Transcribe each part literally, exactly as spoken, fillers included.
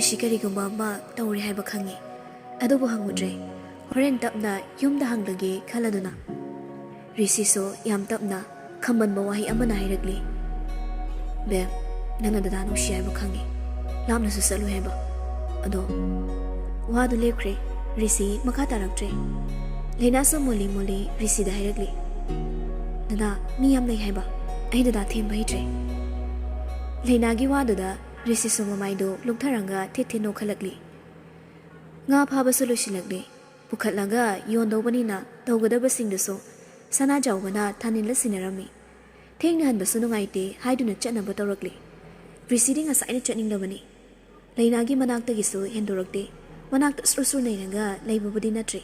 ꯁꯤ ꯀꯔꯤꯒꯨꯝꯕ ꯑꯃ ꯇꯧꯔꯦ ꯍꯥꯏꯕ ꯈꯪꯉꯤ, ꯑꯗꯨꯕꯨ ꯍꯪꯉꯨꯗ꯭ꯔꯦ꯫ ꯍꯣꯔꯦꯟ ꯇꯞꯅ ꯌꯨꯝꯗ ꯍꯪꯂꯒꯦ ꯈꯜꯂꯗꯨꯅ꯫ ꯔꯤꯁꯤꯁꯨ ꯌꯥꯝ ꯇꯞꯅ ꯈꯝꯕꯟꯕ ꯋꯥꯍꯩ ꯑꯃꯅ ꯍꯥꯏꯔꯛꯂꯤ, "ꯕꯦꯝ, ꯅꯪꯅ ꯗꯗꯥ ꯅꯨꯡꯁꯤ ꯍꯥꯏꯕ ꯈꯪꯉꯤ, ꯂꯥꯞꯅꯁꯨ ꯆꯠꯂꯨ ꯍꯥꯏꯕ꯫ ꯑꯗꯣ" ꯋꯥꯗꯨ ꯂꯦꯞꯈ꯭ꯔꯦ꯫ ꯔꯤꯁꯤ ꯃꯈꯥ ꯇꯥꯔꯛꯇ꯭ꯔꯦ꯫ ꯂꯩꯅꯥꯁꯨ ꯃꯣꯜꯂꯤ ꯃꯣꯜꯂꯤ ꯔꯤꯁꯤꯗ ꯍꯥꯏꯔꯛꯂꯤ, "ꯗꯗꯥ, ꯃꯤ ꯌꯥꯝ ꯂꯩ ꯍꯥꯏꯕ, ꯑꯩ ꯗꯗꯥ ꯊꯦꯝꯕ ꯍꯩꯇ꯭ꯔꯦ꯫" ꯂꯩꯅꯥꯒꯤ ꯋꯥꯗꯨꯗ ꯔꯤꯁꯤꯁꯨ ꯃꯃꯥꯏꯗꯨ ꯂꯨꯛꯊꯔꯒ ꯊꯦꯠ ꯊꯦꯠ ꯅꯣꯛꯈꯠꯂꯛꯂꯤ꯫ ꯉꯥ ꯐꯥꯕꯁꯨ ꯂꯣꯏꯁꯤꯜꯂꯛꯂꯦ꯫ ꯄꯨꯈꯠꯂꯒ ꯌꯣꯟꯗꯧꯕꯅꯤꯅ ꯇꯧꯒꯗꯕꯁꯤꯡꯗꯨꯁꯨ ꯁꯅꯥꯖꯥꯎꯕꯅ ꯊꯥꯅꯤꯜꯂ ꯁꯤꯟꯅꯔꯝꯃꯤ꯫ ꯊꯦꯡꯅ ꯍꯟꯕꯁꯨ ꯅꯨꯡꯉꯥꯏꯇꯦ ꯍꯥꯏꯗꯨꯅ ꯆꯠꯅꯕ ꯇꯧꯔꯛꯂꯤ꯫ ꯔꯤꯁꯤꯗꯤ ꯉꯁꯥꯏꯅ ꯆꯠꯅꯤꯡꯂꯕꯅꯤ꯫ ꯂꯩꯅꯥꯒꯤ ꯃꯅꯥꯛꯇꯒꯤꯁꯨ ꯍꯦꯟꯗꯣꯔꯛꯇꯦ꯫ ꯃꯅꯥꯛꯇ ꯁꯨꯔ ꯁꯨꯔ ꯅꯩꯅꯒ ꯂꯩꯕꯕꯨꯗꯤ ꯅꯠꯇ꯭ꯔꯦ꯫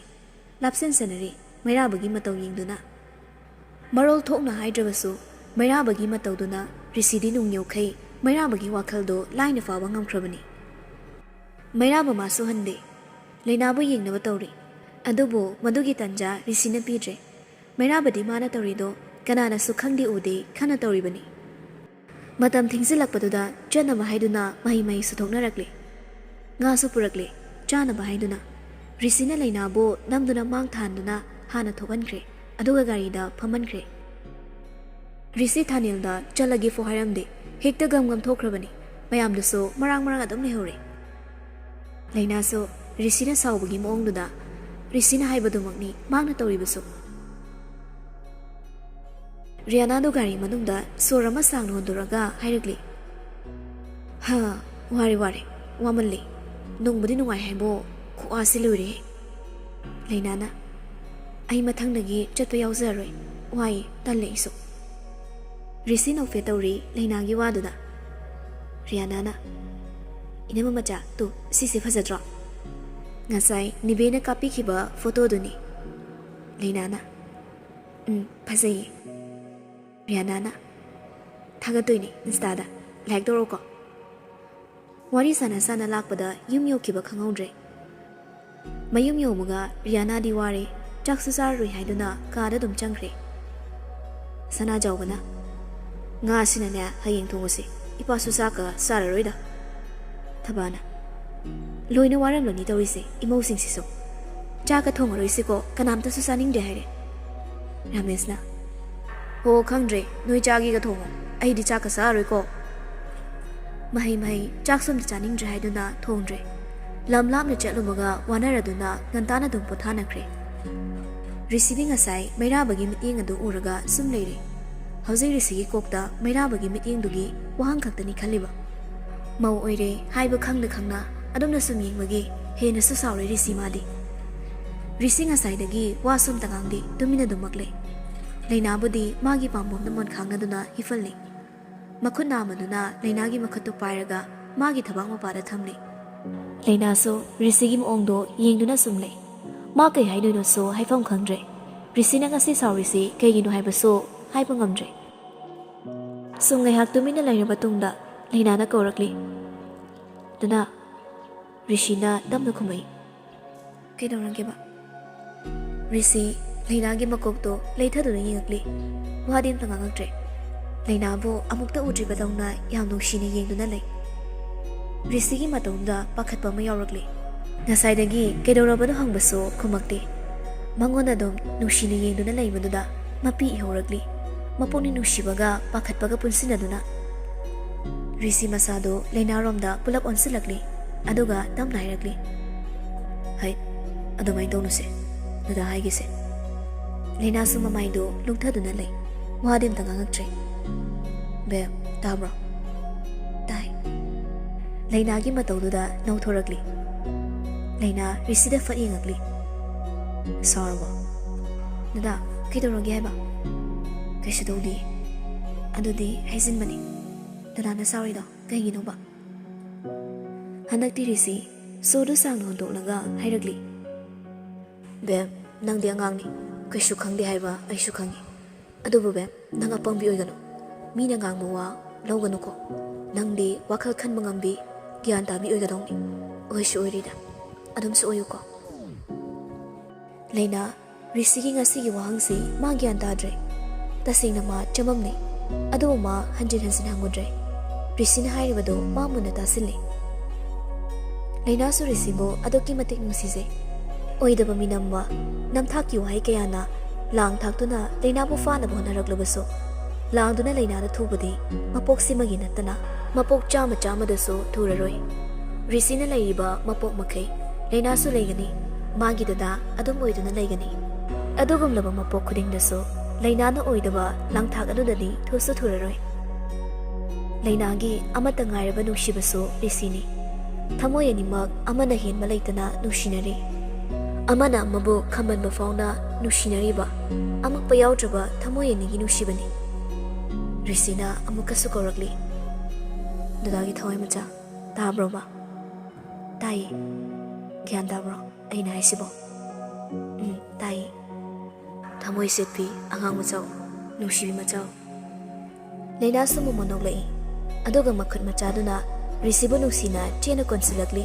ꯂꯥꯞꯁꯟꯁꯟꯅꯔꯤ, ꯃꯩꯔꯥꯕꯒꯤ ꯃꯇꯧ ꯌꯦꯡꯗꯨꯅ꯫ ꯃꯔꯣꯜ ꯊꯣꯛꯅ ꯍꯥꯏꯗ꯭ꯔꯕꯁꯨ ꯃꯩꯔꯥꯕꯒꯤ ꯃꯇꯧꯗꯨꯅ ꯔꯤꯁꯤꯗꯤ ꯅꯨꯡ ꯌꯧꯈꯩ ꯃꯩꯔꯥꯕꯒꯤ ꯋꯥꯈꯜꯗꯣ ꯂꯥꯏꯅ ꯐꯥꯕ ꯉꯝꯈ꯭ꯔꯕꯅꯤ꯫ ꯃꯩꯔꯥꯕ ꯃꯥꯁꯨ ꯍꯟꯗꯦ꯫ ꯂꯩꯅꯥꯕꯨ ꯌꯦꯡꯅꯕ ꯇꯧꯔꯤ꯫ ꯑꯗꯨꯕꯨ ꯃꯗꯨꯒꯤ ꯇꯟꯖꯥ ꯔꯤꯁꯤꯅ ꯄꯤꯗ꯭ꯔꯦ꯫ ꯃꯩꯔꯥꯕꯗꯤ ꯃꯥꯅ ꯇꯧꯔꯤꯗꯣ ꯀꯅꯥꯅꯁꯨ ꯈꯪꯗꯦ ꯎꯗꯦ ꯈꯟꯅ ꯇꯧꯔꯤꯕꯅꯤ꯫ ꯃꯇꯝ ꯊꯦꯡꯖꯤꯜꯂꯛꯄꯗꯨꯗ ꯆꯠꯅꯕ ꯍꯥꯏꯗꯨꯅ ꯃꯍꯩ ꯃꯍꯩꯁꯨ ꯊꯣꯛꯅꯔꯛꯂꯦ꯫ ꯉꯥꯁꯨ ꯄꯨꯔꯛꯂꯦ, ꯆꯥꯅꯕ ꯍꯥꯏꯗꯨꯅ꯫ ꯔꯤꯁꯤꯅ ꯂꯩꯅꯥꯕꯨ ꯅꯝꯗꯨꯅ ꯃꯥꯡ ꯊꯥꯍꯟꯗꯨꯅ ꯍꯥꯟꯅ ꯊꯣꯛꯍꯟꯈ꯭ꯔꯦ, ꯑꯗꯨꯒ ꯒꯥꯔꯤꯗ ꯐꯝꯍꯟꯈ꯭ꯔꯦ꯫ ꯔꯤꯁꯤ ꯊꯥꯅꯤꯜꯗ ꯆꯠꯂꯒꯦ ꯐꯥꯎ ꯍꯥꯏꯔꯝꯗꯦ, ꯍꯦꯛꯇ ꯒꯝ ꯒꯝ ꯊꯣꯛꯈ꯭ꯔꯕꯅꯤ꯫ ꯃꯌꯥꯝꯗꯨꯁꯨ ꯃꯔꯥꯡ ꯃꯔꯥꯡ ꯑꯗꯨꯝ ꯂꯩꯍꯧꯔꯦ꯫ ꯂꯩꯅꯥꯁꯨ ꯔꯤꯁꯤꯅ ꯁꯥꯎꯕꯒꯤ ꯃꯑꯣꯡꯗꯨꯗ ꯔꯤꯁꯤꯅ ꯍꯥꯏꯕꯗꯨꯃꯛꯅꯤ ꯃꯥꯅ ꯇꯧꯔꯤꯕꯁꯨ꯫ ꯔꯤꯌꯥꯅꯥꯗꯨ ꯒꯥꯔꯤ ꯃꯅꯨꯡꯗ ꯁꯣꯔ ꯑꯃ ꯁꯥꯡꯅ ꯍꯣꯟꯗꯣꯔꯛꯑꯒ ꯍꯥꯏꯔꯛꯂꯤ, "ꯍꯥ, ꯋꯥꯔꯦ, ꯋꯥꯔꯦ, ꯋꯥꯃꯜꯂꯦ꯫ ꯅꯨꯡꯕꯨꯗꯤ ꯅꯨꯡꯉꯥꯏ ꯍꯥꯏꯕꯣ, ꯈꯨꯋꯥꯁꯤ ꯂꯣꯏꯔꯦ꯫" ꯂꯩꯅꯥꯅ, "ꯑꯩ ꯃꯊꯪꯗꯒꯤ ꯆꯠꯄ ꯌꯥꯎꯖꯔꯔꯣꯏ, ꯋꯥꯏ, ꯇꯜꯂꯦ ꯑꯩꯁꯨ꯫" ꯔꯤꯁꯤ ꯅꯣꯛꯐꯦꯠ ꯇꯧꯔꯤ ꯂꯩꯅꯥꯒꯤ ꯋꯥꯗꯨꯗ꯫ ꯔꯤꯌꯥꯅꯥꯅ, "ꯏꯅꯝꯃ ꯃꯆꯥ, ꯇꯨ, ꯁꯤꯁꯦ ꯐꯖꯗ꯭ꯔꯣ? ꯉꯁꯥꯏ ꯅꯤꯕꯦꯅ ꯀꯥꯞꯄꯤꯈꯤꯕ ꯐꯣꯇꯣꯗꯨꯅꯤ꯫" ꯂꯩꯅꯥꯅ, "ꯎꯝ, ꯐꯖꯩꯌꯦ꯫" ꯔꯤꯌꯥꯅꯥꯅ, "ꯊꯥꯒꯠꯇꯣꯏꯅꯦ ꯏꯟꯁꯇꯥꯗ, ꯂꯥꯏꯛ ꯇꯧꯔꯣꯀꯣ꯫" ꯋꯥꯔꯤ ꯁꯥꯟꯅ ꯁꯥꯟꯅ ꯂꯥꯛꯄꯗ ꯌꯨꯝ ꯌꯧꯈꯤꯕ ꯈꯪꯍꯧꯗ꯭ꯔꯦ꯫ ꯃꯌꯨꯝ ꯌꯧꯕꯒ ꯔꯤꯌꯥꯅꯥꯗꯤ ꯋꯥꯔꯦ, ꯆꯥꯛꯁꯨ ꯆꯥꯔꯔꯣꯏ ꯍꯥꯏꯗꯨꯅ ꯀꯥꯗ ꯑꯗꯨꯝ ꯆꯪꯈ꯭ꯔꯦ꯫ ꯁꯅꯥꯖꯥꯎꯕꯅ, "ꯉꯥꯁꯤꯅꯅꯦ ꯍꯌꯦꯡ ꯊꯣꯡꯉꯁꯤ, ꯏꯄꯥꯁꯨ ꯆꯥꯛꯀ ꯆꯥꯔꯔꯣꯏꯗ꯫" ꯊꯕꯥꯅ, ꯂꯣꯏꯅ ꯋꯥꯔꯝꯂꯅꯤ ꯇꯧꯔꯤꯁꯦ ꯏꯃꯧꯁꯤꯡꯁꯤꯁꯨ꯫ ꯆꯥꯛꯀ ꯊꯣꯡꯉꯔꯣꯏꯁꯤꯀꯣ, ꯀꯅꯥꯝꯇꯁꯨ ꯆꯥꯅꯤꯡꯗ꯭ꯔꯦ ꯍꯥꯏꯔꯦ꯫ ꯔꯥꯃꯦꯁꯅ, "ꯍꯣ, ꯈꯪꯗ꯭ꯔꯦ, ꯅꯣꯏ ꯆꯥꯒꯦꯒ ꯊꯣꯡꯉꯣ, ꯑꯩꯗꯤ ꯆꯥꯛꯀ ꯆꯥꯔꯔꯣꯏꯀꯣ꯫" ꯃꯍꯩ ꯃꯍꯩ ꯆꯥꯛꯁꯨ ꯑꯝꯇ ꯆꯥꯅꯤꯡꯗ꯭ꯔꯦ ꯍꯥꯏꯗꯨꯅ ꯊꯣꯡꯗ꯭ꯔꯦ꯫ ꯂꯝ ꯂꯥꯞꯅ ꯆꯠꯂꯨꯕꯒ ꯋꯥꯅꯔꯗꯨꯅ ꯉꯟꯇꯥꯅ ꯑꯗꯨꯝ ꯄꯣꯊꯥꯅꯈ꯭ꯔꯦ꯫ ꯔꯤꯁꯤꯗꯤ ꯉꯁꯥꯏ ꯃꯩꯔꯥꯕꯒꯤ ꯃꯤꯠꯌꯦꯡ ꯑꯗꯨ ꯎꯔꯒ ꯁꯨꯝ ꯂꯩꯔꯦ꯫ ꯍꯧꯖꯤꯛ ꯔꯤꯁꯤꯒꯤ ꯀꯣꯛꯇ ꯃꯩꯔꯥꯕꯒꯤ ꯃꯤꯠꯌꯦꯡꯗꯨꯒꯤ ꯋꯥꯍꯪ ꯈꯛꯇꯅꯤ ꯈꯜꯂꯤꯕ꯫ ꯃꯧ ꯑꯣꯏꯔꯦ ꯍꯥꯏꯕ ꯈꯪꯅ ꯈꯪꯅ ꯑꯗꯨꯝꯅ ꯁꯨꯝ ꯌꯦꯡꯕꯒꯤ ꯍꯦꯟꯅꯁꯨ ꯁꯥꯎꯔꯦ ꯔꯤꯁꯤ ꯃꯥꯗꯤ꯫ ꯔꯤꯁꯤ ꯉꯁꯥꯏꯗꯒꯤ ꯋꯥꯁꯨ ꯑꯝꯇ ꯉꯥꯡꯗꯦ, ꯇꯨꯃꯤꯟꯅ ꯑꯗꯨꯝꯃꯛ ꯂꯩ꯫ ꯂꯩꯅꯥꯕꯨꯗꯤ ꯃꯥꯒꯤ ꯄꯥꯝꯕꯣꯝꯗ ꯃꯣꯟ ꯈꯥꯡꯅꯗꯨꯅ ꯍꯤꯞꯐꯜꯂꯤ꯫ ꯃꯈꯨꯠ ꯅꯥꯝꯃꯗꯨꯅ ꯂꯩꯅꯥꯒꯤ ꯃꯈꯨꯠꯇꯨ ꯄꯥꯏꯔꯒ ꯃꯥꯒꯤ ꯊꯕꯥꯛ ꯃꯄꯥꯗ ꯊꯝꯂꯤ꯫ ꯂꯩꯅꯥꯁꯨ ꯔꯤꯁꯤꯒꯤ ꯃꯑꯣꯡꯗꯣ ꯌꯦꯡꯗꯨꯅ ꯁꯨꯝ ꯂꯩ꯫ ꯃꯥ ꯀꯩ ꯍꯥꯏꯗꯣꯏꯅꯣꯁꯨ ꯍꯥꯏꯐꯝ ꯈꯪꯗ꯭ꯔꯦ꯫ ꯔꯤꯁꯤꯅ ꯉꯁꯤ ꯁꯥꯎꯔꯤꯁꯤ ꯀꯩꯒꯤꯅꯣ ꯍꯥꯏꯕꯁꯨ ꯍꯥꯏꯕ ꯉꯝꯗ꯭ꯔꯦ꯫ ꯁꯨꯝ ꯉꯥꯏꯍꯥꯛ ꯇꯨꯃꯤꯟꯅ ꯂꯩꯔꯕ ꯇꯨꯡꯗ ꯂꯩꯅꯥꯅ ꯀꯧꯔꯛꯂꯤ, "ꯗꯗꯥ, ꯔꯤꯁꯤꯅ ꯇꯞꯅ ꯈꯨꯝꯃꯛꯏ꯫ "ꯀꯩꯗꯧꯔꯒꯦꯕ?" ꯔꯤꯁꯤ ꯂꯩꯅꯥꯒꯤ ꯃꯀꯣꯛꯇꯣ ꯂꯩꯊꯗꯨꯅ ꯌꯦꯡꯉꯛꯂꯤ꯫ ꯋꯥꯗꯤ ꯑꯝꯇ ꯉꯥꯡꯉꯛꯇ꯭ꯔꯦ꯫ ꯂꯩꯅꯥꯕꯨ ꯑꯃꯨꯛꯇ ꯎꯗ꯭ꯔꯤꯕꯗꯧꯅ ꯌꯥꯝ ꯅꯨꯡꯁꯤꯅ ꯌꯦꯡꯗꯨꯅ ꯂꯩ꯫ ꯔꯤꯁꯤꯒꯤ ꯃꯇꯧꯗꯨꯗ ꯄꯥꯈꯠꯄ ꯑꯃ ꯌꯥꯎꯔꯛꯂꯤ꯫ ꯉꯁꯥꯏꯗꯒꯤ ꯀꯩꯗꯧꯔꯕꯅꯣ ꯍꯪꯕꯁꯨ ꯈꯨꯝꯃꯛꯇꯦ꯫ ꯃꯉꯣꯟꯗ ꯑꯗꯨꯝ ꯅꯨꯡꯁꯤꯅ ꯌꯦꯡꯗꯨꯅ ꯂꯩꯕꯗꯨꯗ ꯃꯄꯤ ꯏꯍꯧꯔꯛꯂꯤ꯫ ꯃꯄꯨꯛꯅꯤꯡ ꯅꯨꯡꯁꯤꯕꯒ ꯄꯥꯈꯠꯄꯒ ꯄꯨꯟꯁꯤꯟꯅꯗꯨꯅ ꯔꯤꯁꯤ ꯃꯁꯥꯗꯨ ꯂꯩꯅꯥꯔꯣꯝꯗ ꯄꯨꯂꯞ ꯑꯣꯟꯁꯤꯜꯂꯛꯂꯤ꯫ ꯑꯗꯨꯒ ꯇꯞꯅ ꯍꯥꯏꯔꯛꯂꯤ, "ꯍꯩ, ꯑꯗꯨꯃꯥꯏꯅ ꯇꯧꯅꯨꯁꯦ, ꯗꯗꯥ ꯍꯥꯏꯒꯦꯁꯦ꯫" ꯂꯩꯅꯥꯁꯨ ꯃꯃꯥꯏꯗꯨ ꯂꯨꯡꯊꯗꯨꯅ ꯂꯩ꯫ ꯋꯥꯗꯤ ꯑꯝꯇ ꯉꯥꯡꯉꯛꯇ꯭ꯔꯦ꯫ "ꯕꯦꯝ, ꯇꯥꯕ꯭ꯔꯣ?" "ꯇꯥꯏ꯫" ꯂꯩꯅꯥꯒꯤ ꯃꯇꯧꯗꯨꯗ ꯅꯧꯊꯣꯔꯛꯂꯤ꯫ ꯂꯩꯅꯥ ꯔꯤꯁꯤꯗ ꯐꯠ ꯌꯦꯡꯉꯛꯂꯤ꯫ "ꯁꯥꯎꯔꯕꯣ?" "ꯗꯗꯥ, ꯀꯩꯗꯧꯔꯒꯦ ꯍꯥꯏꯕ?" "ꯀꯩꯁꯨ ꯇꯧꯗꯤꯌꯦ꯫" "ꯑꯗꯨꯗꯤ ꯍꯥꯏꯖꯤꯟꯕꯅꯤ꯫ ꯗꯗꯥꯅ ꯁꯥꯎꯔꯤꯗꯣ ꯀꯩꯒꯤꯅꯣꯕ?" ꯍꯟꯗꯛꯇꯤ ꯔꯤꯁꯤ ꯁꯣꯗꯨ ꯁꯥꯡꯅ ꯍꯣꯟꯗꯣꯛꯂꯒ ꯍꯥꯏꯔꯛꯂꯤ, "ꯕꯦꯝ, ꯅꯪꯗꯤ ꯑꯉꯥꯡꯅꯤ, ꯀꯩꯁꯨ ꯈꯪꯗꯦ ꯍꯥꯏꯕ ꯑꯩꯁꯨ ꯈꯪꯉꯤ꯫ ꯑꯗꯨꯕꯨ ꯕꯦꯝ, ꯅꯪ ꯑꯄꯪꯕꯤ ꯑꯣꯏꯒꯅꯨ꯫ ꯃꯤꯅ ꯉꯥꯡꯕ ꯋꯥ ꯂꯧꯒꯅꯨꯀꯣ꯫ ꯅꯪꯗꯤ ꯋꯥꯈꯜ ꯈꯟꯕ ꯉꯝꯕꯤ, ꯒ꯭ꯌꯥꯟ ꯇꯥꯕꯤ ꯑꯣꯏꯒꯗꯧꯅꯤ꯫ ꯑꯣꯏꯁꯨ ꯑꯣꯏꯔꯤꯗ꯫ ꯑꯗꯨꯝꯁꯨ ꯑꯣꯏꯌꯨꯀꯣ꯫" ꯂꯩꯅꯥ ꯔꯤꯁꯤꯒꯤ ꯉꯁꯤꯒꯤ ꯋꯥꯍꯪꯁꯤ ꯃꯥ ꯒ꯭ꯌꯥꯟ ꯇꯥꯗ꯭ꯔꯦ꯫ ꯇꯁꯦꯡꯅ ꯃꯥ ꯆꯃꯝꯅꯩ꯫ ꯑꯗꯨꯕꯨ ꯃꯥ ꯍꯟꯖꯤꯟ ꯍꯟꯖꯤꯟ ꯍꯪꯉꯨꯗ꯭ꯔꯦ꯫ ꯔꯤꯁꯤꯅ ꯍꯥꯏꯔꯤꯕꯗꯨ ꯃꯥ ꯃꯨꯟꯅ ꯇꯥꯁꯤꯜꯂꯤ꯫ ꯂꯩꯅꯥꯁꯨ ꯔꯤꯁꯤꯕꯨ ꯑꯗꯨꯛꯀꯤ ꯃꯇꯤꯛ ꯅꯨꯡꯁꯤꯖꯩ꯫ ꯑꯣꯏꯗꯕ ꯃꯤꯅꯝꯕ, ꯅꯝꯊꯥꯛꯀꯤ ꯋꯥꯍꯩ ꯀꯌꯥꯅ ꯂꯥꯡ ꯊꯥꯛꯇꯨꯅ ꯂꯩꯅꯥꯕꯨ ꯐꯥꯅꯕ ꯍꯣꯠꯅꯔꯛꯂꯕꯁꯨ, ꯂꯥꯡꯗꯨꯅ ꯂꯩꯅꯥꯗ ꯊꯨꯕꯗꯤ ꯃꯄꯣꯛꯁꯤꯃꯒꯤ ꯅꯠꯇꯅ ꯃꯄꯣꯛ ꯆꯥꯝꯃ ꯆꯥꯝꯃꯗꯁꯨ ꯊꯨꯔꯔꯣꯏ꯫ ꯔꯤꯁꯤꯅ ꯂꯩꯔꯤꯕ ꯃꯄꯣꯛ ꯃꯈꯩ ꯂꯩꯅꯥꯁꯨ ꯂꯩꯒꯅꯤ, ꯃꯥꯒꯤ ꯗꯗꯥ ꯑꯗꯨꯝ ꯑꯣꯏꯗꯨꯅ ꯂꯩꯒꯅꯤ꯫ ꯑꯗꯨꯒꯨꯝꯂꯕ ꯃꯄꯣꯛ ꯈꯨꯗꯤꯡꯗꯁꯨ ꯂꯩꯅꯥꯅ ꯑꯣꯏꯗꯕ ꯂꯥꯡꯊꯥꯛ ꯑꯗꯨꯗꯗꯤ ꯊꯨꯁꯨ ꯊꯨꯔꯔꯣꯏ꯫ ꯂꯩꯅꯥꯒꯤ ꯑꯃꯠꯇ ꯉꯥꯏꯔꯕ ꯅꯨꯡꯁꯤꯕꯁꯨ ꯔꯤꯁꯤꯅꯤ꯫ ꯊꯃꯣꯏ ꯑꯅꯤꯃꯛ ꯑꯃꯅ ꯍꯦꯟꯕ ꯂꯩꯇꯅ ꯅꯨꯡꯁꯤꯅꯔꯤ꯫ ꯑꯃꯅ ꯑꯃꯕꯨ ꯈꯝꯕꯟꯕ ꯐꯥꯎꯅ ꯅꯨꯡꯁꯤꯅꯔꯤꯕ ꯑꯃꯛꯄ ꯌꯥꯎꯗ꯭ꯔꯕ ꯊꯃꯣꯏ ꯑꯅꯤꯒꯤ ꯅꯨꯡꯁꯤꯕꯅꯤ꯫ ꯔꯤꯁꯤꯅ ꯑꯃꯨꯛꯀꯁꯨ ꯀꯧꯔꯛꯂꯤ, "ꯗꯗꯥꯒꯤ ꯊꯋꯥꯏ ꯃꯆꯥ, ꯇꯥꯕ꯭ꯔꯣꯕ?" "ꯇꯥꯏꯌꯦ꯫ ꯒ꯭ꯌꯥꯟ ꯇꯥꯕ꯭ꯔꯣ ꯑꯩꯅ ꯍꯥꯏꯁꯤꯕꯣ?" "ꯎꯝ, ꯇꯥꯏꯌꯦ꯫ ꯊꯃꯣꯏ ꯁꯦꯠꯄꯤ ꯑꯉꯥꯡ ꯃꯆꯥꯎ, ꯅꯨꯡꯁꯤꯕꯤ ꯃꯆꯥꯎ꯫" ꯂꯩꯅꯥꯁꯨ ꯃꯣꯃꯣꯟ ꯅꯣꯛꯂꯛꯏ꯫ ꯑꯗꯨꯒ ꯃꯈꯨꯠ ꯃꯆꯥꯗꯨꯅ ꯔꯤꯁꯤꯕꯨ ꯅꯨꯡꯁꯤꯅ ꯆꯦꯠꯅ ꯀꯣꯟꯁꯤꯜꯂꯛꯂꯤ꯫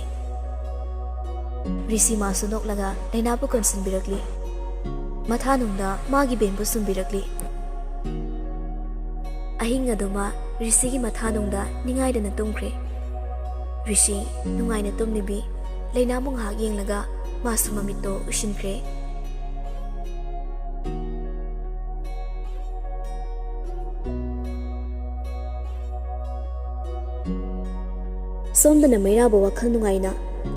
ꯔꯤꯁꯤ ꯃꯥꯁꯨ ꯅꯣꯛꯂꯒ ꯂꯩꯅꯥꯕꯨ ꯀꯣꯟꯁꯤꯟꯕꯤꯔꯛꯂꯤ꯫ ꯃꯊꯥꯅꯨꯡꯗ ꯃꯥꯒꯤ ꯕꯦꯟꯕꯨ ꯁꯨꯝꯕꯤꯔꯛꯂꯤ꯫ ꯑꯍꯤꯡ ꯑꯗꯨꯃ ꯔꯤꯁꯤꯒꯤ ꯃꯊꯥꯅꯨꯡꯗ ꯅꯤꯡꯉꯥꯏꯗꯅ ꯇꯨꯝꯈ꯭ꯔꯦ꯫ ꯔꯤꯁꯤ ꯅꯨꯡꯉꯥꯏꯅ ꯇꯨꯝꯂꯤꯕꯤ ꯂꯩꯅꯥꯕꯨ ꯉꯥꯏꯍꯥꯛ ꯌꯦꯡꯂꯒ ꯃꯥꯁꯨ ꯃꯃꯤꯠꯇꯣ ꯎꯏꯁꯤꯟꯈ꯭ꯔꯦ꯫ ꯁꯣꯝꯗꯅ ꯃꯩꯔꯥꯕ ꯋꯥꯈꯜ ꯅꯨꯡꯉꯥꯏꯅ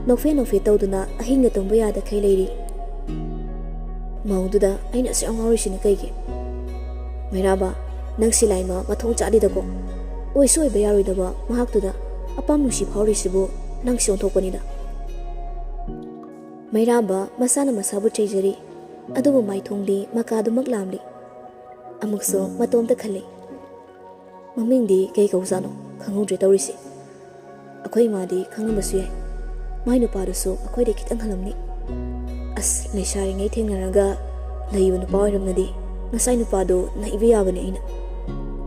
ꯅꯣꯛꯐꯦ ꯅꯣꯛꯐꯦ ꯇꯧꯗꯨꯅ ꯑꯍꯤꯡꯒ ꯇꯨꯝꯕ ꯌꯥꯗꯈꯩ ꯂꯩꯔꯤ꯫ ꯃꯧꯗꯨꯗ ꯑꯩꯅ ꯑꯁꯨꯛ ꯌꯥꯝ ꯉꯥꯎꯔꯤꯁꯤꯅ ꯀꯩꯒꯤ? "ꯃꯩꯔꯥꯕ, ꯅꯪ ꯁꯤꯂꯥꯏꯃ ꯃꯊꯣꯡ ꯆꯥꯗꯦꯗꯀꯣ꯫ ꯑꯣꯏꯁꯨ ꯑꯣꯏꯕ ꯌꯥꯔꯣꯏꯗꯕ ꯃꯍꯥꯛꯇꯨꯗ ꯑꯄꯥꯝ ꯅꯨꯡꯁꯤ ꯐꯥꯎꯔꯤꯁꯤꯕꯨ ꯅꯪꯁꯤ ꯑꯣꯟꯊꯣꯛꯄꯅꯤꯗ꯫" ꯃꯩꯔꯥꯕ ꯃꯁꯥꯅ ꯃꯁꯥꯕꯨ ꯆꯩꯖꯔꯤ, ꯑꯗꯨꯕꯨ ꯃꯥꯏꯊꯣꯡꯗꯤ ꯃꯀꯥꯗꯨꯃꯛ ꯂꯥꯝꯂꯤ꯫ ꯑꯃꯨꯛꯁꯨ ꯃꯇꯣꯝꯇ ꯈꯜꯂꯤ, "ꯃꯃꯤꯡꯗꯤ ꯀꯩ ꯀꯧꯖꯥꯠꯅꯣ? ꯈꯪꯍꯧꯗ꯭ꯔꯦ ꯇꯧꯔꯤꯁꯦ꯫ ꯑꯩꯈꯣꯏ ꯏꯃꯥꯗꯤ ꯈꯪꯉꯝꯕꯁꯨ ꯌꯥꯏ꯫ ꯃꯥꯏ ꯅꯨꯄꯥꯗꯨꯁꯨ ꯑꯩꯈꯣꯏꯗꯩ ꯈꯤꯇꯪ ꯍꯜꯂꯝꯅꯤ꯫ ꯑꯁ, ꯂꯩꯁꯥꯔꯤꯉꯩ ꯊꯦꯡꯅꯔꯒ ꯂꯩꯕ ꯅꯨꯄꯥ ꯑꯣꯏꯔꯝꯃꯗꯤ ꯉꯁꯥꯏ ꯅꯨꯄꯥꯗꯣ ꯅꯩꯕ ꯌꯥꯕꯅꯦ ꯑꯩꯅ꯫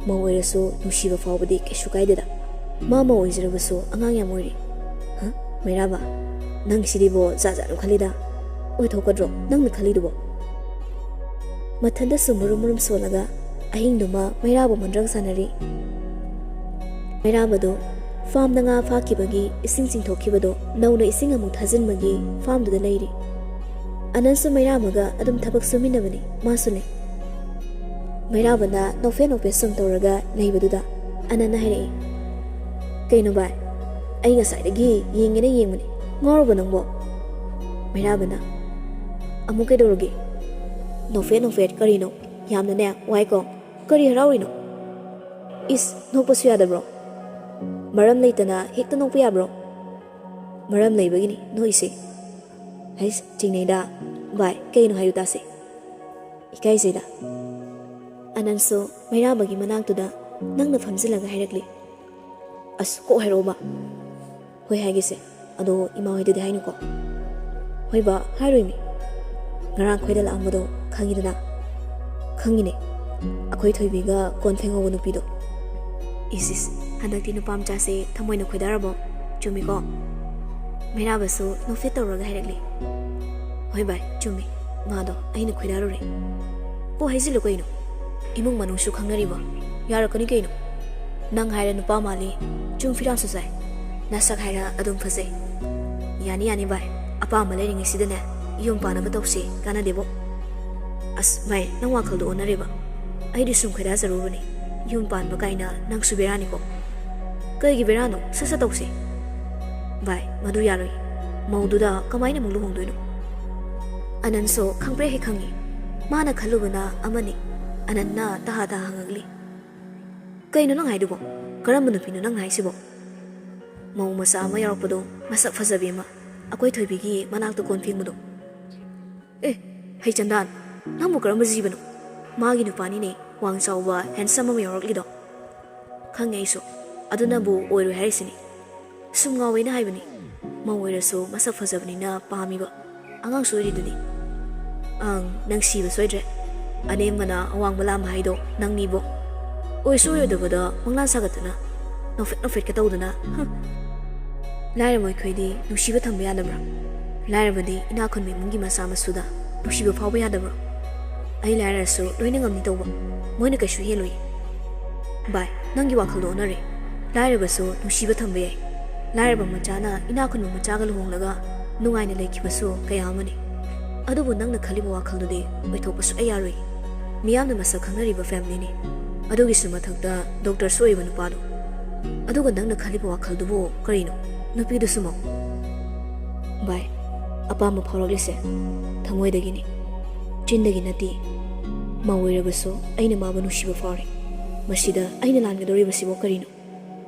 ꯃꯧ ꯑꯣꯏꯔꯁꯨ ꯅꯨꯡꯁꯤꯕ ꯐꯥꯎꯕꯗꯤ ꯀꯩꯁꯨ ꯀꯥꯏꯗꯦꯗ꯫ ꯃꯥ ꯃꯧ ꯑꯣꯏꯖꯔꯕꯁꯨ ꯑꯉꯥꯡ ꯌꯥꯝ ꯑꯣꯏꯔꯤ꯫" "ꯍ? ꯃꯩꯔꯥꯕ, ꯅꯪ ꯁꯤꯗꯤꯕꯣ ꯖꯥꯠ ꯖꯥꯠ ꯑꯃ ꯈꯜꯂꯤꯗ꯫ ꯑꯣꯏꯊꯣꯛꯀꯗ꯭ꯔꯣ ꯅꯪꯅ ꯈꯜꯂꯤꯗꯨꯕꯣ?" ꯃꯊꯟꯗꯁꯨ ꯃꯔꯨꯝ ꯃꯔꯨꯝ ꯁꯣꯜꯂꯒ ꯑꯍꯤꯡꯗꯨꯃ ꯃꯩꯔꯥꯕ ꯃꯣꯟꯗ꯭ꯔꯪ ꯁꯥꯟꯅꯔꯤ꯫ ꯃꯩꯔꯥꯕꯗꯨ ꯐꯥꯝꯗ ꯉꯥ ꯐꯥꯈꯤꯕꯒꯤ ꯏꯁꯤꯡ ꯆꯤꯡꯊꯣꯛꯈꯤꯕꯗꯣ ꯅꯧꯅ ꯏꯁꯤꯡ ꯑꯃꯨꯛ ꯊꯥꯖꯤꯟꯕꯒꯤ ꯐꯥꯝꯗꯨꯗ ꯂꯩꯔꯤ꯫ ꯑꯅꯟꯁꯨ ꯃꯩꯔꯥꯕꯒ ꯑꯗꯨꯝ ꯊꯕꯛ ꯁꯨꯃꯤꯟꯅꯕꯅꯤ, ꯃꯥꯁꯨꯅꯦ꯫ ꯃꯩꯔꯥꯕꯅ ꯅꯣꯛꯐꯦꯠ ꯅꯣꯛꯐꯦꯠ ꯁꯨꯝ ꯇꯧꯔꯒ ꯂꯩꯕꯗꯨꯗ ꯑꯅꯟꯅ ꯍꯥꯏꯔꯛꯏ, "ꯀꯩꯅꯣ ꯚꯥꯏ, ꯑꯩ ꯉꯁꯥꯏꯗꯒꯤ ꯌꯦꯡꯒꯦꯅ ꯌꯦꯡꯕꯅꯤ, ꯉꯥꯎꯔꯕꯣ ꯅꯪꯕꯣ?" ꯃꯩꯔꯥꯕꯅ, "ꯑꯃꯨꯛ ꯀꯩꯗꯧꯔꯒꯦ? ꯅꯣꯛꯐꯦꯠ ꯅꯣꯛꯐꯦꯠ ꯀꯔꯤꯅꯣ? ꯌꯥꯝꯅꯅꯦ ꯋꯥꯏꯀꯣ꯫ ꯀꯔꯤ ꯍꯔꯥꯎꯔꯤꯅꯣ? ꯏꯁ, ꯅꯣꯛꯄꯁꯨ ꯌꯥꯗꯕ꯭ꯔꯣ? ꯃꯔꯝ ꯂꯩꯇꯅ ꯍꯦꯛꯇ ꯅꯣꯛꯄ ꯌꯥꯕ꯭ꯔꯣ?" "ꯃꯔꯝ ꯂꯩꯕꯒꯤꯅꯤ ꯅꯣꯛꯏꯁꯦ꯫" "ꯍꯩꯁ, ꯆꯤꯡꯅꯩꯗ꯫ ꯚꯥꯏ, ꯀꯩꯅꯣ ꯍꯥꯏꯌꯨ ꯇꯥꯁꯦ꯫" "ꯏꯀꯥꯏꯖꯩꯗ꯫" ꯑꯅꯟꯁꯨ ꯃꯩꯔꯥꯕꯒꯤ ꯃꯅꯥꯛꯇꯨꯗ ꯅꯪꯅ ꯐꯝꯖꯤꯜꯂꯒ ꯍꯥꯏꯔꯛꯂꯤ, "ꯑꯁ, ꯀꯣꯛ ꯍꯥꯏꯔꯛꯑꯣꯕ꯫" "ꯍꯣꯏ, ꯍꯥꯏꯒꯦꯁꯦ꯫ ꯑꯗꯣ ꯏꯃꯥ ꯍꯣꯏꯗꯗꯤ ꯍꯥꯏꯅꯨꯀꯣ꯫" "ꯍꯣꯏ ꯕꯥ, ꯍꯥꯏꯔꯣꯏꯃꯤ꯫ ꯉꯔꯥꯡ ꯑꯩꯈꯣꯏꯗ ꯂꯥꯛꯑꯝꯕꯗꯣ ꯈꯪꯉꯤꯗꯅ?" "ꯈꯪꯉꯤꯅꯦ, ꯑꯩꯈꯣꯏ ꯊꯣꯏꯕꯤꯒ ꯀꯣꯟ ꯐꯦꯡꯍꯧꯕ ꯅꯨꯄꯤꯗꯣ꯫" "ꯏꯁ, ꯏꯁ, ꯍꯟꯗꯛꯇꯤ ꯅꯨꯄꯥ ꯃꯆꯥꯁꯦ ꯊꯃꯣꯏꯅ ꯈꯣꯏꯗꯥꯔꯕꯣ? ꯆꯨꯝꯃꯤꯀꯣ?" ꯃꯩꯔꯥꯕꯁꯨ ꯅꯣꯛꯐꯦꯠ ꯇꯧꯔꯒ ꯍꯥꯏꯔꯛꯂꯤ, "ꯍꯣꯏ ꯚꯥꯏ, ꯆꯨꯝꯃꯤ꯫ ꯃꯥꯗꯣ ꯑꯩꯅ ꯈꯣꯏꯗꯥꯔꯨꯔꯦ꯫" "ꯀꯣꯛ ꯍꯥꯏꯖꯤꯜꯂꯨ ꯀꯩꯅꯣ?" "ꯏꯃꯨꯡ ꯃꯅꯨꯡꯁꯨ ꯈꯪꯅꯔꯤꯕꯣ? ꯌꯥꯔꯛꯀꯅꯤ ꯀꯩꯅꯣ꯫ ꯅꯪ ꯍꯥꯏꯔ ꯅꯨꯄꯥ ꯃꯥꯜꯂꯤ, ꯆꯨꯝ ꯐꯤꯔꯥꯟꯁꯨ ꯆꯥꯏ꯫ ꯅꯁꯛ ꯍꯥꯏꯔ ꯑꯗꯨꯝ ꯐꯖꯩ꯫ ꯌꯥꯅꯤ, ꯌꯥꯅꯤ ꯚꯥꯏ, ꯑꯄꯥꯝꯕ ꯂꯩꯔꯤꯉꯩꯁꯤꯗꯅꯦ ꯌꯨꯝ ꯄꯥꯟꯅꯕ ꯇꯧꯁꯤ, ꯀꯥꯟꯅꯗꯦꯕꯣ꯫" "ꯑꯁ ꯚꯥꯏ, ꯅꯪ ꯋꯥꯈꯜꯗꯣ ꯑꯣꯟꯅꯔꯦꯕ꯫ ꯑꯩꯗꯤ ꯁꯨꯝ ꯈꯣꯏꯗꯥꯖꯔꯨꯕꯅꯤ꯫ ꯌꯨꯝ ꯄꯥꯟꯕ ꯀꯥꯏꯅ ꯅꯪꯁꯨ ꯕꯦꯔꯥꯅꯤꯀꯣ꯫" "ꯀꯩꯒꯤ ꯕꯦꯔꯥꯅꯣ? ꯁꯠ ꯁꯠ ꯇꯧꯁꯤ꯫" "ꯚꯥꯏ, ꯃꯗꯨ ꯌꯥꯔꯣꯏ꯫ ꯃꯧꯗꯨꯗ ꯀꯃꯥꯏꯅ ꯑꯃꯨꯛ ꯂꯨꯍꯣꯡꯗꯣꯏꯅꯣ?" ꯑꯅꯟꯁꯨ ꯈꯪꯄ꯭ꯔꯦꯛ ꯍꯦꯛ ꯈꯪꯉꯤ꯫ ꯃꯥꯅ ꯈꯜꯂꯨꯕꯅ ꯑꯃꯅꯤ, ꯑꯅꯟꯅ ꯇꯍꯥ ꯇꯍꯥ ꯍꯪꯉꯛꯂꯤ, "ꯀꯩꯅꯣ ꯅꯪ ꯍꯥꯏꯗꯨꯕꯣ? ꯀꯔꯝꯕ ꯅꯨꯄꯤꯅꯣ ꯅꯪꯅ ꯍꯥꯏꯁꯤꯕꯣ?" "ꯃꯧ ꯃꯆꯥ ꯑꯃ ꯌꯥꯎꯔꯛꯄꯗꯣ, ꯃꯁꯛ ꯐꯖꯕꯤ ꯑꯃ, ꯑꯩꯈꯣꯏ ꯊꯣꯏꯕꯤꯒꯤ ꯃꯅꯥꯛꯇ ꯀꯣꯟ ꯐꯦꯡꯕꯗꯣ꯫" "ꯑꯦ, ꯍꯩꯆꯟꯗꯥꯟ, ꯅꯪꯕꯨ ꯀꯔꯝꯕ ꯖꯤꯕꯅꯣ? ꯃꯥꯒꯤ ꯅꯨꯄꯥꯅꯤꯅꯦ, ꯋꯥꯡ ꯆꯥꯎꯕ, handsome ꯑꯃ ꯌꯥꯎꯔꯛꯂꯤꯗꯣ꯫" "ꯈꯪꯉꯦ ꯑꯩꯁꯨ, ꯑꯗꯨꯅꯕꯨ ꯑꯣꯏꯔꯣꯏ ꯍꯥꯏꯔꯤꯁꯤꯅꯤ꯫ ꯁꯨꯝ ꯉꯥꯎꯋꯦꯅ ꯍꯥꯏꯕꯅꯤ꯫ ꯃꯧ ꯑꯣꯏꯔꯁꯨ ꯃꯁꯛ ꯐꯖꯕꯅꯤꯅ ꯄꯥꯝꯃꯤꯕ꯫ ꯑꯉꯥꯡꯁꯨ ꯑꯣꯏꯔꯤꯗꯨꯅꯤ꯫" "ꯑꯪ, ꯅꯪ ꯁꯤꯕ ꯁꯣꯏꯗ꯭ꯔꯦ꯫ ꯑꯅꯦꯝꯕꯅ ꯑꯋꯥꯡꯕ ꯂꯥꯝꯕ ꯍꯥꯏꯗꯣ ꯅꯪꯅꯤꯕꯣ꯫ ꯑꯣꯏꯁꯨ ꯑꯣꯏꯔꯣꯏꯗꯕꯗ ꯄꯪꯂꯥ ꯁꯥꯒꯠꯇꯅ, ꯅꯣꯛꯐꯦꯠ ꯅꯣꯛꯐꯦꯠꯀ ꯇꯧꯗꯅ, ꯍꯨꯝ꯫ ꯂꯥꯏꯔꯕ ꯑꯩꯈꯣꯏꯗꯤ ꯅꯨꯡꯁꯤꯕ ꯊꯝꯕ ꯌꯥꯗꯕ꯭ꯔꯥ? ꯂꯥꯏꯔꯕꯗꯤ ꯏꯅꯥꯛ ꯈꯨꯟꯕ ꯏꯃꯨꯡꯒꯤ ꯃꯆꯥ ꯃꯁꯨꯗ ꯅꯨꯡꯁꯤꯕ ꯐꯥꯎꯕ ꯌꯥꯗꯕ꯭ꯔꯣ? ꯑꯩ ꯂꯥꯏꯔꯔꯁꯨ ꯂꯣꯏꯅ ꯉꯝꯅꯤ ꯇꯧꯕ꯫ ꯃꯣꯏꯅ ꯀꯩꯁꯨ ꯍꯦꯜꯂꯣꯏ꯫" "ꯚꯥꯏ, ꯅꯪꯒꯤ ꯋꯥꯈꯜꯗꯣ ꯑꯣꯟꯅꯔꯦ꯫ ꯂꯥꯏꯔꯕꯁꯨ ꯅꯨꯡꯁꯤꯕ ꯊꯝꯕ ꯌꯥꯏ꯫ ꯂꯥꯏꯔꯕ ꯃꯆꯥꯅ ꯏꯅꯥꯛ ꯈꯨꯟꯕ ꯃꯆꯥꯒ ꯂꯨꯍꯣꯡꯂꯒ ꯅꯨꯡꯉꯥꯏꯅ ꯂꯩꯈꯤꯕꯁꯨ ꯀꯌꯥ ꯑꯃꯅꯤ꯫ ꯑꯗꯨꯕꯨ ꯅꯪꯅ ꯈꯜꯂꯤꯕ ꯋꯥꯈꯜꯗꯨꯗꯤ ꯑꯣꯏꯊꯣꯛꯄ ꯁꯨꯛꯌꯥ ꯌꯥꯔꯣꯏ꯫ ꯃꯤꯌꯥꯝꯅ ꯃꯁꯛ ꯈꯪꯅꯔꯤꯕ ꯐꯦꯃꯤꯂꯤꯅꯤ꯫ ꯑꯗꯨꯒꯤꯁꯨ ꯃꯊꯛꯇ ꯗꯣꯛꯇꯔꯁꯨ ꯑꯣꯏꯕ ꯅꯨꯄꯥꯗꯣ꯫ ꯑꯗꯨꯒ ꯅꯪꯅ ꯈꯜꯂꯤꯕ ꯋꯥꯈꯜꯗꯨꯕꯨ ꯀꯔꯤꯅꯣ? ꯅꯨꯄꯤꯗꯨꯁꯨ ꯃꯧ꯫ ꯚꯥꯏ, ꯑꯄꯥꯝꯕ ꯐꯥꯎꯔꯛꯂꯤꯁꯦ ꯊꯃꯣꯏꯗꯒꯤꯅꯤ, ꯆꯤꯟꯗꯒꯤ ꯅꯠꯇꯦ꯫ ꯃꯧ ꯑꯣꯏꯔꯕꯁꯨ ꯑꯩꯅ ꯃꯥꯕꯨ ꯅꯨꯡꯁꯤꯕ ꯐꯥꯎꯔꯤ꯫ ꯃꯁꯤꯗ ꯑꯩꯅ ꯂꯥꯟꯒꯗꯧꯔꯤꯕꯁꯤꯕꯨ ꯀꯔꯤꯅꯣ?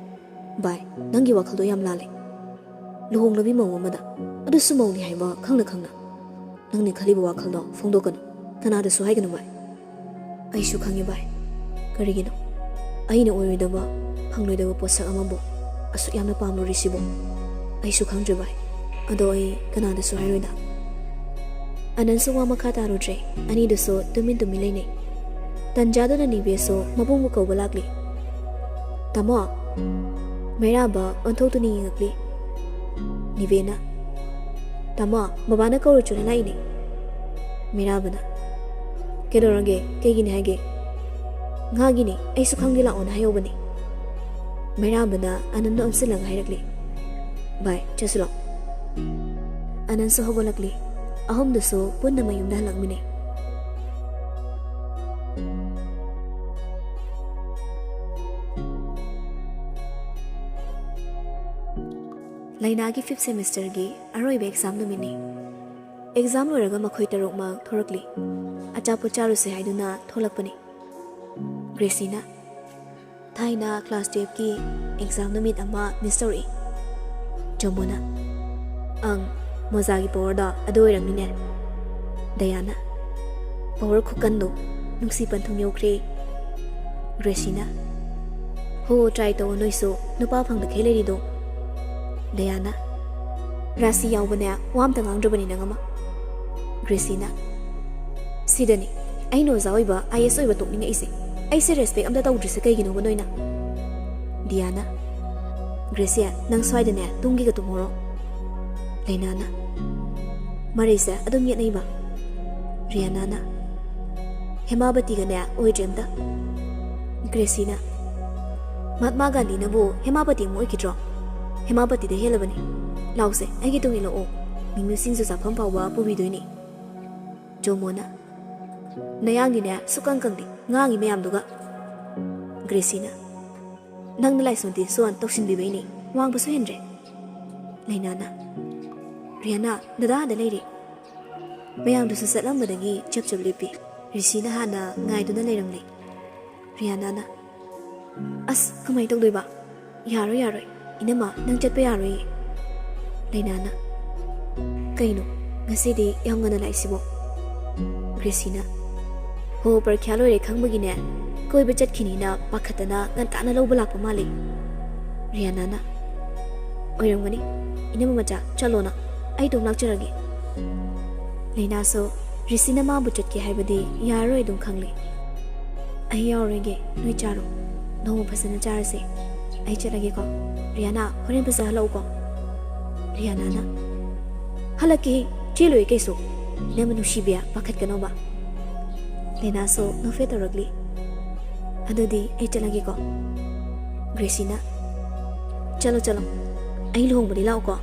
ꯚꯥꯏ, ꯅꯪꯒꯤ ꯋꯥꯈꯜꯗꯣ ꯌꯥꯝ ꯂꯥꯜꯂꯦ꯫ ꯂꯨꯍꯣꯡꯂꯕꯤ ꯃꯧ ꯑꯃꯗ, ꯑꯗꯨꯁꯨ ꯃꯧꯅꯤ ꯍꯥꯏꯕ ꯈꯪꯅ ꯈꯪꯅ, ꯅꯪꯅ ꯈꯜꯂꯤꯕ ꯋꯥꯈꯜꯗꯣ ꯐꯣꯡꯗꯣꯛꯀꯅꯨ꯫ ꯀꯅꯥꯗꯁꯨ ꯍꯥꯏꯒꯅꯨ ꯚꯥꯏ꯫ ꯑꯩꯁꯨ ꯈꯪꯉꯤ ꯚꯥꯏ꯫ ꯀꯔꯤꯒꯤꯅꯣ ꯑꯩꯅ ꯑꯣꯏꯔꯣꯏꯗꯕ, ꯐꯪꯂꯣꯏꯗꯕ ꯄꯣꯠꯁꯛ ꯑꯃꯕꯨ ꯑꯁꯨꯛ ꯌꯥꯝꯅ ꯄꯥꯝꯂꯨꯔꯤꯁꯤꯕꯨ? ꯑꯩꯁꯨ ꯈꯪꯗ꯭ꯔꯦ ꯚꯥꯏ꯫ ꯑꯗꯣ ꯑꯩ ꯀꯅꯥꯗꯁꯨ ꯍꯥꯏꯔꯣꯏꯗ꯫ ꯑꯅꯟꯁꯨ ꯋꯥ ꯃꯈꯥ ꯇꯥꯔꯨꯗ꯭ꯔꯦ꯫ ꯑꯅꯤꯗꯨꯁꯨ ꯇꯨꯃꯤꯟ ꯇꯨꯃꯤꯟ ꯂꯩꯅꯩ꯫ ꯇꯟꯖꯥꯗꯨꯗ ꯅꯤꯕꯦꯁꯁꯨ ꯃꯕꯨꯡꯕꯨ ꯀꯧꯕ ꯂꯥꯛꯂꯤ꯫ "ꯇꯥꯃꯣ!" ꯃꯩꯔꯥꯕ ꯑꯣꯟꯊꯣꯛꯇꯨꯅ ꯌꯦꯡꯉꯛꯂꯤ꯫ ꯅꯤꯕꯦꯅ, "ꯇꯥꯃꯣ, ꯕꯕꯥꯅ ꯀꯧꯔꯨ ꯆꯣꯅ ꯂꯥꯛꯏꯅꯦ꯫" ꯃꯩꯔꯥꯕꯅ, "ꯀꯩꯗꯧꯔꯒꯦ? ꯀꯩꯒꯤꯅꯤ ꯍꯥꯏꯒꯦ?" "ꯉꯥꯒꯤꯅꯤ, ꯑꯩꯁꯨ ꯈꯪꯗꯦ, ꯂꯥꯛꯑꯣꯅ ꯍꯥꯏꯍꯧꯕꯅꯤ꯫" ꯃꯩꯔꯥꯕꯅ ꯑꯅꯟꯗ ꯑꯣꯟꯁꯤꯜꯂꯒ ꯍꯥꯏꯔꯛꯂꯤ꯫ "ꯚꯥꯏ, ꯆꯠꯁꯤꯂꯣ꯫" ꯑꯅꯟꯁꯨ ꯍꯧꯒꯠꯂꯛꯂꯤ꯫ ꯑꯍꯨꯝꯗꯨꯁꯨ ꯄꯨꯟꯅ ꯃꯌꯨꯝꯗ ꯍꯜꯂꯛꯃꯤꯟꯅꯩ꯫ ꯂꯩꯅꯥꯒꯤ ꯐꯤꯐ ꯁꯦꯃꯤꯁꯇꯔꯒꯤ ꯑꯔꯣꯏꯕ ꯑꯦꯛꯖꯥꯝ ꯅꯨꯃꯤꯠꯅꯤ꯫ ꯑꯦꯛꯖꯥꯝ ꯂꯣꯏꯔꯒ ꯃꯈꯣꯏ ꯇꯔꯨꯛꯃꯛ ꯊꯣꯔꯛꯂꯤ꯫ ꯑꯆꯥꯄꯣꯠ ꯆꯥꯔꯨꯁꯦ ꯍꯥꯏꯗꯨꯅ ꯊꯣꯛꯂꯛꯄꯅꯤ꯫ ꯒ꯭ꯔꯦꯁꯤꯅ, "ꯊꯥꯏꯅ ꯀ꯭ꯂꯥꯁ ꯇꯨꯌꯦꯜꯐꯀꯤ ꯑꯦꯛꯖꯥꯝ ꯅꯨꯃꯤꯠ ꯑꯃ ꯃꯤꯁ ꯇꯧꯔꯛꯏ꯫" ꯖꯣꯃꯣꯅ, "ꯑꯪ, ꯃꯣꯖꯥꯒꯤ ꯄꯋꯥꯔꯗꯣ ꯑꯗꯨ ꯑꯣꯏꯔꯝꯅꯤꯅꯦ꯫" ꯗꯌꯥꯅ, "ꯄꯋꯥꯔ ꯈꯨꯀꯟꯗꯣ ꯅꯨꯡꯁꯤ ꯄꯟꯊꯨꯡ ꯌꯧꯈ꯭ꯔꯦ꯫" ꯒ꯭ꯔꯦꯁꯤꯅ, "ꯍꯣ, ꯇ꯭ꯔꯥꯏ ꯇꯧꯑꯣ ꯅꯣꯏꯁꯨ, ꯅꯨꯄꯥ ꯐꯪꯗꯈꯩ ꯂꯩꯔꯤꯗꯣ꯫" ꯗꯌꯥꯅ, "ꯔꯥꯁꯤ ꯌꯥꯎꯕꯅꯦ, ꯋꯥ ꯑꯝꯇ ꯉꯥꯡꯗ꯭ꯔꯕꯅꯤ ꯅꯪ ꯑꯃ꯫" ꯒ꯭ꯔꯦꯁꯤꯅ, "ꯁꯤꯗꯅꯤ ꯑꯩꯅ ꯑꯣꯖꯥ ꯑꯣꯏꯕ, ꯑꯥꯏ ꯑꯦꯁ ꯑꯣꯏꯕ ꯇꯣꯛꯅꯤꯡꯉꯛꯏꯁꯦ꯫ ꯑꯩꯁꯦ ꯔꯦꯁꯄꯦꯛ ꯑꯝꯇ ꯇꯧꯗ꯭ꯔꯤꯁꯦ ꯀꯩꯒꯤꯅꯣꯕ ꯅꯣꯏꯅ?" ꯗꯤꯌꯥꯅ, "ꯒ꯭ꯔꯦꯁꯤ, ꯅꯪ ꯁ꯭ꯋꯥꯏꯗꯅꯦ ꯇꯨꯝꯒꯦꯒ ꯇꯨꯝꯍꯧꯔꯣ꯫" ꯂꯩꯅꯥꯅ, "ꯃꯔꯩꯁꯦ ꯑꯗꯨꯝ ꯌꯦꯠꯅꯩꯕ꯫" ꯔꯤꯌꯥꯅꯥꯅ, "ꯍꯦꯃꯥꯕꯇꯤꯒꯅꯦ ꯑꯣꯏꯗ꯭ꯔꯦ ꯑꯝꯇ꯫" ꯒ꯭ꯔꯦꯁꯤꯅ, ꯃꯍꯥꯠꯃꯥ ꯒꯥꯟꯙꯤꯅꯕꯨ ꯍꯦꯃꯥꯄꯇꯤ ꯑꯃ ꯑꯣꯏꯈꯤꯗ꯭ꯔꯣ? ꯍꯦꯃꯥꯄꯇꯤꯗ ꯍꯦꯜꯂꯕꯅꯤ꯫ ꯂꯥꯎꯁꯦ, ꯑꯩꯒꯤ ꯇꯨꯡ ꯏꯜꯂꯛꯑꯣ꯫ ꯃꯤꯃꯤ ꯁꯤꯡꯖꯨ ꯆꯥꯐꯝ ꯐꯥꯎꯕ ꯄꯨꯕꯤꯗꯣꯏꯅꯤ꯫ ꯖꯣꯃꯣꯅ, "ꯅꯌꯥꯡꯗꯤꯅꯦ ꯁꯨꯛꯀꯪ ꯀꯪꯗꯦ, ꯉꯥꯡꯉꯤ ꯃꯌꯥꯝꯗꯨꯒ꯫" ꯒ꯭ꯔꯦꯁꯤꯅ, "ꯅꯪꯅ ꯂꯥꯏꯁꯣꯟ ꯇꯤꯟꯁꯣꯟ ꯇꯧꯁꯤꯟꯕꯤꯕꯩꯅꯦ, ꯋꯥꯡꯕꯁꯨ ꯍꯦꯟꯗ꯭ꯔꯦ꯫" ꯂꯩꯅꯥꯅ, "ꯔꯤꯌꯥꯅꯥ, ꯗꯗꯥ ꯑꯥꯗ ꯂꯩꯔꯦ꯫" ꯃꯌꯥꯝꯗꯨꯁꯨ ꯆꯠꯂꯝꯕꯗꯒꯤ ꯆꯞ ꯆꯞ ꯂꯦꯞꯄꯤ꯫ ꯔꯤꯁꯤꯅ ꯍꯥꯟꯅ ꯉꯥꯏꯗꯨꯅ ꯂꯩꯔꯝꯂꯦ꯫ ꯔꯤꯌꯥꯅꯥꯅ, "ꯑꯁ, ꯀꯃꯥꯏ ꯇꯧꯗꯣꯏꯕ? ꯌꯥꯔꯣꯏ, ꯌꯥꯔꯣꯏ꯫ ꯏꯅꯝꯃ, ꯅꯪ ꯆꯠꯄ ꯌꯥꯔꯣꯏꯌꯦ꯫" ꯂꯩꯅꯥꯅ, "ꯀꯩꯅꯣ, ꯉꯁꯤꯗꯤ ꯌꯥꯝ ꯉꯟꯅ ꯂꯥꯛꯏꯁꯤꯕꯣ?" ꯒ꯭ꯔꯦꯁꯤꯅ, "ꯍꯣ, ꯄꯔꯤꯈ꯭ꯌꯥ ꯂꯣꯏꯔꯦ ꯈꯪꯕꯒꯤꯅꯦ, ꯀꯣꯏꯕ ꯆꯠꯈꯤꯅꯤꯅ ꯄꯥꯈꯠꯇꯅ ꯉꯟꯇꯥꯅ ꯂꯧꯕ ꯂꯥꯛꯄ ꯃꯥꯜꯂꯦ꯫" ꯔꯤꯌꯥꯅꯥꯅ, "ꯑꯣꯏꯔꯝꯒꯅꯤ꯫ ꯏꯅꯝꯃ ꯃꯆꯥ, ꯆꯠꯂꯣ ꯅꯪ꯫ ꯑꯩ ꯑꯗꯨꯝ ꯂꯥꯛꯆꯔꯒꯦ꯫" ꯂꯩꯅꯥꯁꯨ ꯔꯤꯁꯤꯅ ꯃꯥꯕꯨ ꯆꯠꯀꯦ ꯍꯥꯏꯕꯗꯤ ꯌꯥꯔꯔꯣꯏ ꯑꯗꯨꯝ ꯈꯪꯂꯦ꯫ "ꯑꯩ ꯌꯥꯎꯔꯣꯏꯒꯦ, ꯅꯣꯏ ꯆꯥꯔꯣ꯫ ꯅꯣꯡꯃ ꯐꯖꯅ ꯆꯥꯔꯁꯦ꯫ ꯑꯩ ꯆꯠꯂꯒꯦꯀꯣ꯫ ꯔꯤꯌꯥꯅꯥ, ꯍꯣꯔꯦꯟ ꯐꯖ ꯍꯜꯂꯛꯎꯀꯣ꯫" ꯔꯤꯌꯥꯅꯥꯅ, "ꯍꯜꯂꯛꯀꯦꯍꯦ, ꯆꯦꯜꯂꯣꯏ ꯀꯩꯁꯨ꯫ ꯏꯅꯝꯃ ꯅꯨꯡꯁꯤꯕꯤ, ꯄꯥꯈꯠꯀꯅꯣꯕ꯫" ꯂꯩꯅꯥꯁꯨ ꯅꯣꯛꯐꯦꯠ ꯇꯧꯔꯛꯂꯤ꯫ "ꯑꯗꯨꯗꯤ ꯑꯩ ꯆꯠꯂꯒꯦꯀꯣ꯫" ꯒ꯭ꯔꯦꯁꯤꯅ, "ꯆꯠꯂꯣ, ꯆꯠꯂꯣ꯫ ꯑꯩ ꯂꯨꯍꯣꯡꯕꯗꯤ ꯂꯥꯛꯎꯀꯣ꯫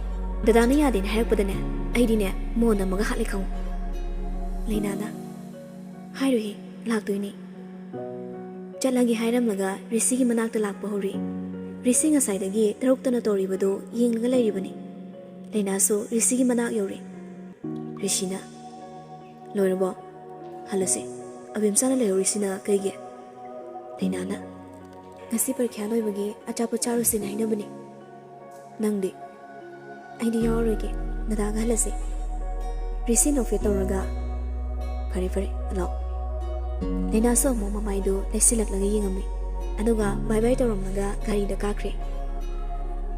ꯗꯗꯥꯅ ꯌꯥꯗꯦꯅ ꯍꯥꯏꯔꯛꯄꯗꯅꯦ, ꯑꯩꯗꯤꯅꯦ ꯃꯣꯟ ꯑꯃꯒ ꯍꯥꯠꯂꯦ ꯈꯪꯉꯨ꯫" ꯂꯩꯅꯥꯅ, "ꯍꯥꯏꯔꯣꯏꯍꯦ, ꯂꯥꯛꯇꯣꯏꯅꯦ꯫" ꯆꯠꯂꯒꯦ ꯍꯥꯏꯔꯝꯂꯒ ꯔꯤꯁꯤꯒꯤ ꯃꯅꯥꯛꯇ ꯂꯥꯛꯄ ꯍꯧꯔꯦ꯫ ꯔꯤꯁꯤ ꯉꯁꯥꯏꯗꯒꯤ ꯇꯔꯨꯛꯇꯅ ꯇꯧꯔꯤꯕꯗꯨ ꯌꯦꯡꯂꯒ ꯂꯩꯔꯤꯕꯅꯤ꯫ ꯂꯩꯅꯥꯁꯨ ꯔꯤꯁꯤꯒꯤ ꯃꯅꯥꯛ ꯌꯧꯔꯦ꯫ ꯔꯤꯁꯤꯅ, "ꯂꯣꯏꯔꯕꯣ? ꯍꯜꯂꯁꯦ꯫ ꯑꯕꯦꯝꯆꯥꯅ ꯂꯩꯍꯧꯔꯤꯁꯤꯅ ꯀꯩꯒꯤ?" ꯂꯩꯅꯥꯅ, "ꯉꯁꯤ ꯄꯔꯤꯈ꯭ꯌꯥ ꯂꯣꯏꯕꯒꯤ ꯑꯆꯥꯄꯣꯠ ꯆꯥꯔꯨꯁꯦꯅ ꯍꯥꯏꯅꯕꯅꯤ꯫ ꯅꯪꯗꯤ?" "ꯑꯩꯗꯤ ꯌꯥꯎꯔꯔꯣꯏꯒꯦ꯫ ꯗꯗꯥꯒ ꯍꯜꯂꯁꯦ꯫" ꯔꯤꯁꯤ ꯅꯣꯛꯐꯦꯠ ꯇꯧꯔꯒ, "ꯐꯔꯦ, ꯐꯔꯦ, ꯂꯥꯛꯑꯣ꯫" ꯂꯩꯅꯥꯁꯨ ꯑꯃꯨꯛ ꯃꯃꯥꯏꯗꯨ ꯂꯩꯁꯤꯜꯂꯛꯂꯒ ꯌꯦꯡꯉꯝꯃꯤ꯫ ꯑꯗꯨꯒ ꯕꯥꯏ ꯕꯥꯏ ꯇꯧꯔꯝꯂꯒ ꯒꯥꯔꯤꯗ ꯀꯥꯈ꯭ꯔꯦ꯫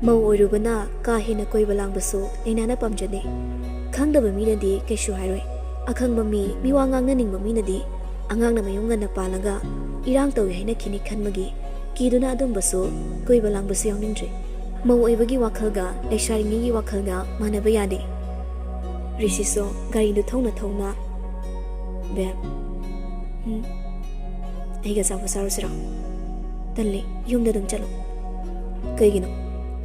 ꯃꯧ ꯑꯣꯏꯔꯨꯕꯅ ꯀꯥ ꯍꯦꯟꯅ ꯀꯣꯏꯕ ꯂꯥꯡꯕꯁꯨ ꯂꯩꯅꯥꯅ ꯄꯥꯝꯖꯗꯦ꯫ ꯈꯪꯗꯕ ꯃꯤꯅꯗꯤ ꯀꯩꯁꯨ ꯍꯥꯏꯔꯣꯏ꯫ ꯑꯈꯪꯕ ꯃꯤ, ꯃꯤꯋꯥ ꯉꯥꯡꯅꯅꯤꯡꯕ ꯃꯤꯅꯗꯤ ꯑꯉꯥꯡꯅ ꯃꯌꯨꯝ ꯉꯟꯅ ꯄꯥꯜꯂꯒ ꯏꯔꯥꯡ ꯇꯧꯏ ꯍꯥꯏꯅꯈꯤꯅꯤ ꯈꯟꯕꯒꯤ ꯀꯤꯗꯨꯅ ꯑꯗꯨꯝꯕꯁꯨ ꯀꯣꯏꯕ ꯂꯥꯡꯕꯁꯨ ꯌꯥꯎꯅꯤꯡꯗ꯭ꯔꯦ꯫ ꯃꯧ ꯑꯣꯏꯕꯒꯤ ꯋꯥꯈꯜꯒ ꯂꯩꯁꯥꯔꯤꯉꯩꯒꯤ ꯋꯥꯈꯜꯒ ꯃꯥꯟꯅꯕ ꯌꯥꯗꯦ꯫ ꯔꯤꯁꯤꯁꯨ ꯒꯥꯔꯤꯗꯨ ꯊꯧꯅ ꯊꯧꯅ, "ꯕꯦꯝ, ꯎꯝ, ꯑꯩꯒ ꯑꯆꯥꯄꯣꯠ ꯆꯥꯔꯨꯁꯤꯔꯣ?" "ꯇꯜꯂꯦ, ꯌꯨꯝꯗ ꯑꯗꯨꯝ ꯆꯠꯂꯣ"꯫ "ꯀꯩꯒꯤꯅꯣ?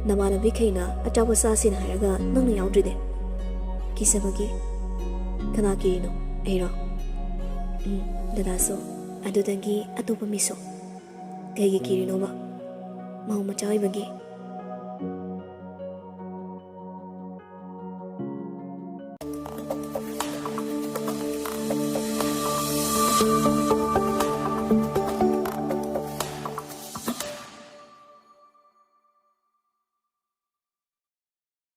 ꯅꯃꯥꯟꯅꯕꯤꯈꯩꯅ ꯑꯆꯥꯄꯣꯠ ꯆꯥꯁꯦꯅ ꯍꯥꯏꯔꯒ ꯅꯪꯅ ꯌꯥꯎꯗ꯭ꯔꯤꯗꯤ?" "ꯀꯤꯖꯕꯒꯤ"꯫ "ꯀꯅꯥ ꯀꯤꯔꯤꯅꯣ? ꯑꯩꯔꯣ?" "ꯎꯝ, ꯗꯗꯥꯁꯨ꯫ ꯑꯗꯨꯗꯒꯤ ꯑꯇꯣꯞꯄ ꯃꯤꯁꯨ"꯫ "ꯀꯩꯒꯤ ꯀꯤꯔꯤꯅꯣꯕ? ꯃꯧ ꯃꯆꯥ ꯑꯣꯏꯕꯒꯤ"꯫